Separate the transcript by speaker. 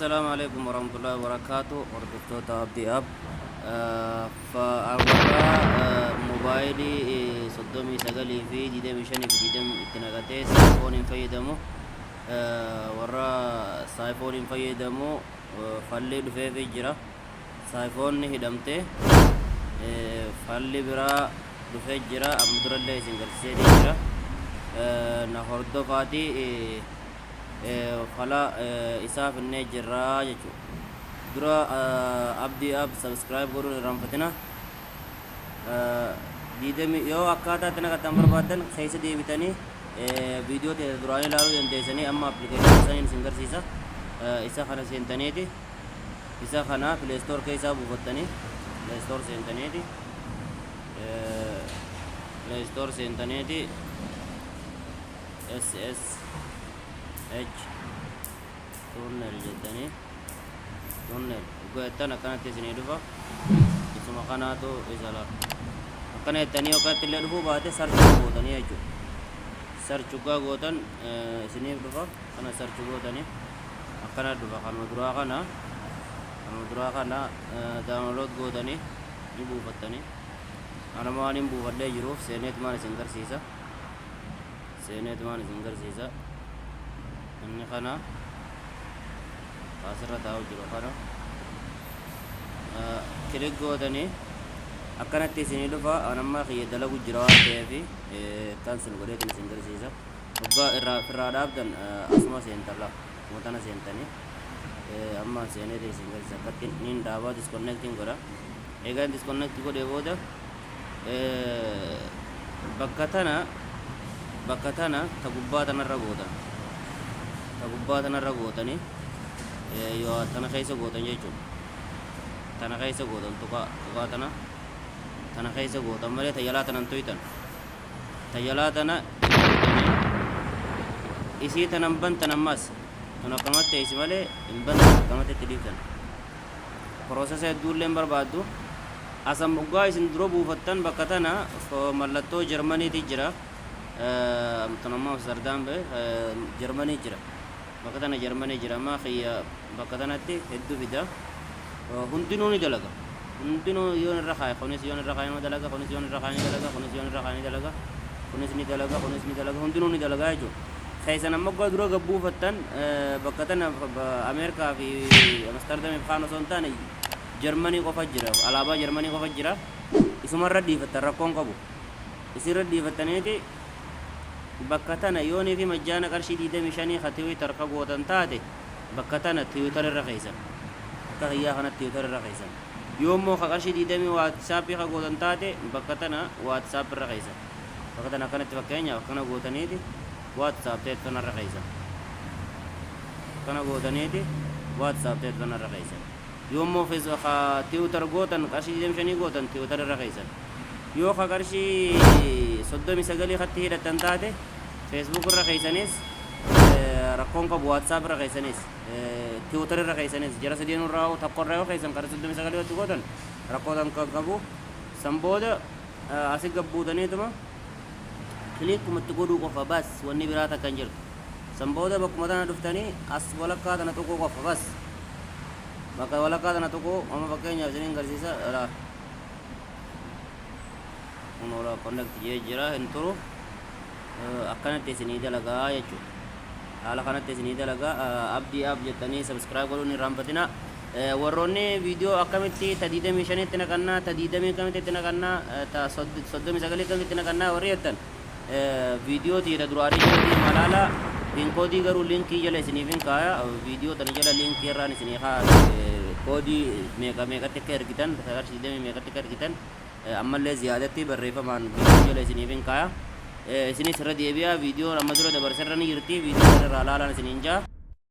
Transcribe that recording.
Speaker 1: Assalaamu alaikum warahmatullahi wabarakaatu. Hordoftoota Abdii App, warra moobaayilii 39 fi 25 fi 20 itti naqatee saayifooniin fayyadamu, warra saayifooniin fayyadamu falli dhufeefii jira. Saayifoonni hidhamte, falli biraa dhufee jira. Amma durallee isin garsiiseetii jira. Na hordofaatii fala isaa finnee jirra jechuudha. Dura Abdii App subscribe godhuun irraanfatina. Diidami yoo akkaataa itti naqattan barbaaddan keessa deebitanii viidiyoo ta'e duraanii ilaaluu dandeessanii. Amma appilikeeshinii saniin isin garsiisa. Isa kana seentaniiti, isa kana Play Store keessaa buufattanii, Play Store seentaniiti, Play Store seentaniiti SSH tunnel jettanii, tunnel dhugaa jettan akkanatti isinii dhufa. Isuma kanaatu isa la akkana jettanii yookaan illee dhufuu baate search gootanii jechuudha. Search dhugaa gootan isiniif dhufa. Kana search gootanii akkana dhufa. Kanuma duraa kana, kanuma duraa kana download gootanii ni buufattanii. Anama waan hin buufadhee jiruuf seeneetumaan isin garsiisa, seeneetumaan isin garsiisa. Inni kana asirra taa'u jiru kana click gootanii akkanatti isinii dhufa. Anamma kiyya dalagu jira waan ta'eef cancel godheetiin isin garsiisa. Waggaa irraa ofirraa dhaabdan asuma seentan, la asuma tana seentanii. Amma seeneetiin isin garsiisa. Akkatti niin dhaabaa, disconnecting godha. Egaa disconnect godhee booda bakka tana, bakka tana ta gubbaa tanarra gootan, ta gubbaa tanarra gootanii, yoo tana keessa gootan jechuudha. Tana keessa gootan, tuqaa tuqaa tana, tana keessa gootan malee ta jalaa tanan tuytan. Ta jalaa tana gootanii isii tanan bantan. Ammas tun akkamatti teessi malee hin bantan, akkamatti itti dhiiftan. Process hedduullee hin barbaaddu. Asam dhugaa isin dura buufattan bakka tana mallattoo Jarmaniiti jira. Tun ammoo Amsterdam ba'e, Jarmanii jira. Bakka tana Jarmanii jira. Amma kiyya bakka tanatti hedduu fida. Hundinuu ni dalaga. Hundinuu yoon irra kaaye, kunis yoon irra kaaye ni dalaga, kunis yoon irra kaaye ni dalaga, kunis yoon irra kaaye ni dalaga, kunis ni dalaga, kunis ni dalaga, hundinuu ni dalaga jechuudha. Keessan amma gua dura gabbuufattan bakka tana Ameerikaa fi Amsterdamiif kaan osoo hin taane Jarmanii qofa jira. Alaabaa Jarmanii qofa jira. Isumarra dhiifattan rakkoon qabu. Isirra dhiifattaniiti bakka tana yoonii fi majjaana qarshii 25 ka Twitter ka gootan taate bakka tana Twitter irra keessan. Akka kiyyaa kanatti Twitter irra keessan. Yoo immoo ka qarshii 20 WhatsApp ka gootan taate bakka tana WhatsApp irra keessan. Bakka tana akkanatti, fakkeenyaaf, akkana gootaniiti WhatsApp ta'e tanarra keessan. Akkana gootaniiti WhatsApp ta'e tanarra keessan. Yoo immoo ka Twitter gootan, qarshii 25 gootan, Twitter irra keessan. Yoo ka qarshii 39 katti hidhattan taate Facebook irra keessanis rakkoon qabu, WhatsApp irra keessanis, Twitter irra keessanis, jara sadeen irraa tokko irraa yoo keessan qarshii 39 yoo gootan rakkoo kan qabu. San booda asi gabbuutaniituma click umatti godhuu qofa, bas, wanni biraa takka hin jirtu. San booda bakkuma tana dhuftanii as walakkaa tana tuquu qofa, bas. Bakka walakkaa tana tuquu. Amma fakkeenyaaf isiniin garsiisa. Kun connect jee jira, hin turu, akkanatti isinii dalagaa jechuudha. Haala kanatti isinii dalagaa. Abdii App jettanii subscribe godhuun hin irraanfatina. Warroonni viidiyoo akkamitti ta 25tti naqannaa, ta 20 akkamitti itti naqannaa, ta 39 akkamitti itti naqannaa warri jettan, viidiyoo tiita duraanii jala deemaa laala. Pin koodii garuu linkii jala isiniif hin kaaya. Viidiyoo tana jala linkii irraan isinii kaaya. Koodii meeqa meeqatti akka ergitan, qarshii 20 meeqatti akka ergitan ammallee ziyaadatti barreeffamaan viidiyoo jala isiniif hin kaaya. Isinis irra deebi'a, viidiyoon amma dura dabarse irra ni jirti, viidiyoo sana irraa laalaan isiniin jaa.